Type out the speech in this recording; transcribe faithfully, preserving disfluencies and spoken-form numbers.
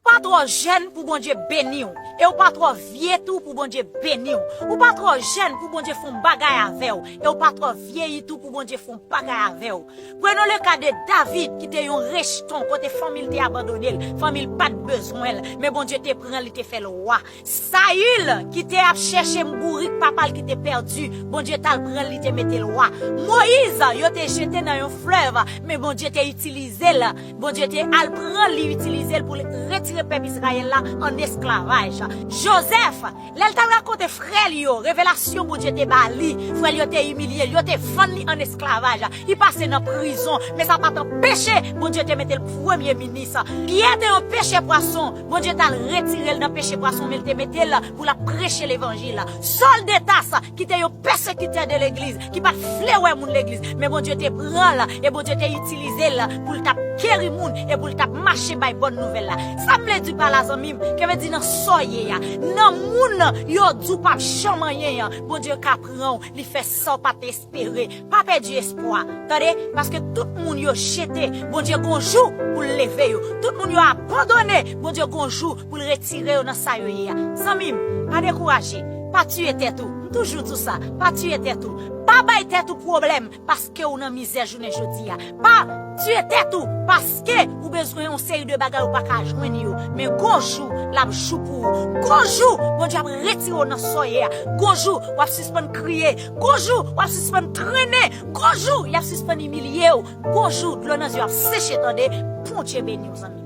Pa twò jèn pou Bondye beni w, e w pa twò vye tou pou Bondye beni w. Ou pa twò jèn pou Bondye fè yon bagay avè w, e w pa twò vyeyi tou pou Bondye fè yon bagay avè w. Prenons le cas de David, ki te yon rejton, kote fanmi l te abandone l, fanmi l pa t bezwen l, men Bondye te pran l, li te fè l wa. Sayil, ki te ap chèche m bourik papa l ki te pèdi, Bondye t al pran l, li te mete l wa. Moyiz, yo te jete nan yon flèv, men Bondye te itilize l. Bondye te al pran l, li itilize l pou l retire pèp Izrayèl la an esklavaj. Jozèf, lè l t ap rakonte frè l yo revelasyon Bondye te ba li, frè l yo te imilye l, yo te vann li an esklavaj. Li pase nan prizon, men sa pa t anpeche Bondye te mete l premye minis. Pyè te yon pechè pwason, Bondye t al retire l nan peche pwason, men l te mete l pou l ap preche levanjil. Sòl de Tas, ki te yon pèsekitè de legliz, ki pa t vle wè moun legliz, men Bondye te pran l, e Bondye te itilize l pou l t ap geri moun, e pou l t ap mache bay bòn nouvèl la. Sa m vle di pa la, zanmi m, ke vle di nan sa w ye a, nan moun yo di w p ap janm anyen an, Bondye ka pran w, li fè sa w pa t espere. Pa pèdi espwa, tande, paske tout moun yo jete, Bondye gon jou pou l leve yo. Tout moun yo abandone, Bondye gon jou pou l retire yo nan sa yo ye a. Zanmi m, pa dekouraje, pa tiye tèt ou. M toujou di w sa, pa tiye tèt ou. Pa bay tèt ou pwoblèm paske ou nan mizè jounen jodi a. Pa tiye tèt ou paske ou bezwen yon seri de bagay ou pa ka jwenn yo. Men gon jou, l ap jou pou ou. Gon jou, Bondye ap retire w nan sa w ye a. Gon jou, w ap sispann kriye. Gon jou, w ap sispann trennen. Gon jou, y ap sispann imilye w. Gon jou, dlo nan zye w ap seche, tande. Bondye beni w, zanmi.